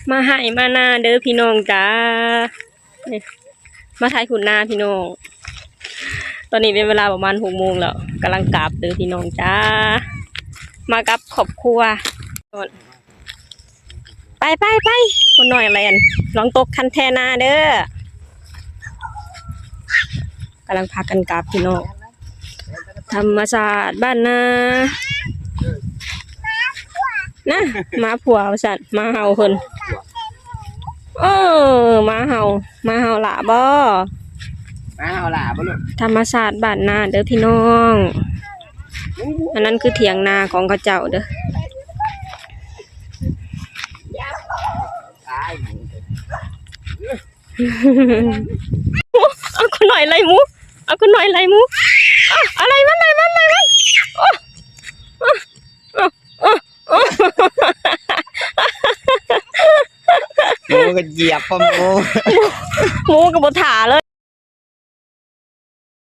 ມາໄຮ່ມານາເດີພີ່ນ້ອງຈ້າ ນີ້ ມາໄຖທົ່ນນາພີ່ນ້ອງ. ຕອນນີ້ເປັນເວລາປະມານຫົກໂມງແລ້ວ ກຳລັງກັບເດີພີ່ນ້ອງຈ້າ ມາກັບຄອບຄົວ. ໄປ ໄປ ໄປ ຄົນນ້ອຍແລ່ນ ລອງຕົກຄັນແທນາເດີ. ກຳລັງພາກັນກັບພີ່ນ້ອງ ທຳມະຊາດບ້ານນາ ນະ ໝາຜົວວ່າຊັ້ນ ໝາເຫົ່າເພິ່ນ. ເອີ ໝາເຫົ່າ ໝາເຫົ່າຫຼ້າບໍ່? ໝາເຫົ່າຫຼ້າບໍ່ລູກ? ທຳມະຊາດບ້ານນາເດີພີ່ນ້ອງ ອັນນັ້ນຄືຖຽງນາຂອງເຂົາເຈົ້າເດີ. ເອົາຄົນນ້ອຍໄລ່ໝູ ເອົາຄົນນ້ອຍໄລ່ໝູ ເອົາ ເອົາໄລ່ມັນ ໄລ່ມັນ ໄລ່ມັນ. ໂອ້ ໂອ້ ໂອ້ ໂອ້ ໝູກໍຢຽບປະໝູ ໝູກໍບໍ່ຖ້າເລີ